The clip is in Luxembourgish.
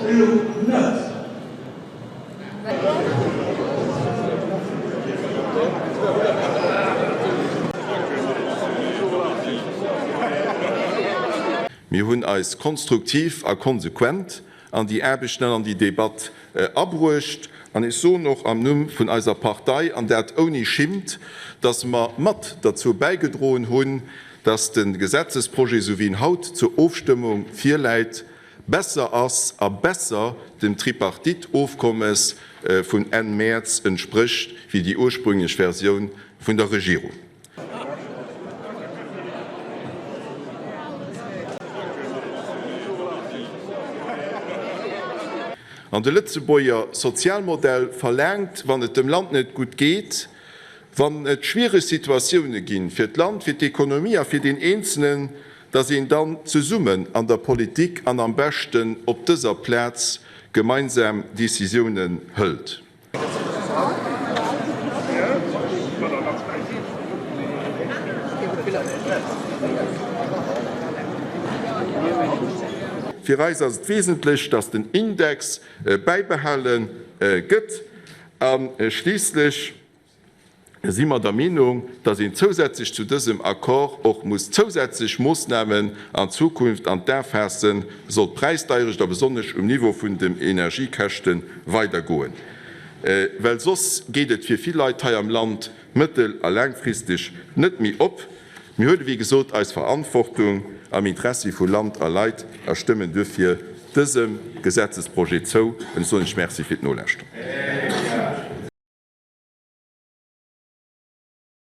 Regierung net. Mir hunn eis konstruktiv a konsequent an déi Aarbechten an an déi Debatt abruecht. An ech soen och am Numm vun eiser Partei, an dat ouni Schimmt, dass mer mat derzou bäigedroen hunn, dass de Gesetzesprojet, esou wéi en haut zur Ofstëmmung virläit, besser ass a besser dem Tripartite-Ofkommes vun Enn Mäerz entsprécht wéi déi ursprünglech Versioun vun der Regierung. An de Lëtzebuerger Sozialmodell verlaangt, wann et dem Land net gutt geet, wann et schwiereg Situatioune ginn, fir d'Land, fir d'Ekonomie a fir deen Eenzelen, datt een dann zesummen an der Politik an am beschten op dëser Plaz gemeinsam Décisiounen hëlt. Fir eis ass et wesentlech, dass den Index bäibehale gëtt. A schliisslech si mer der Meenung, dass een zousätzlech zu dësem Accord och muss zousätzlech Moosnamen an Zukunft an d'A faassen, sollt d'Präisdeierecht a besonnesch um Niveau vun den Energiekäschte weidergoen, well soss geet et fir vill Leit hei am Land mëttel a laangfristeg net méi op. Mir huele wéi gesot eis Verantwortung am Interessi vu Land a Leit a stëmmen duerfir dësem Gesetzesprojet zou. An ech soen Iech Merci fir d'Nolauschteren.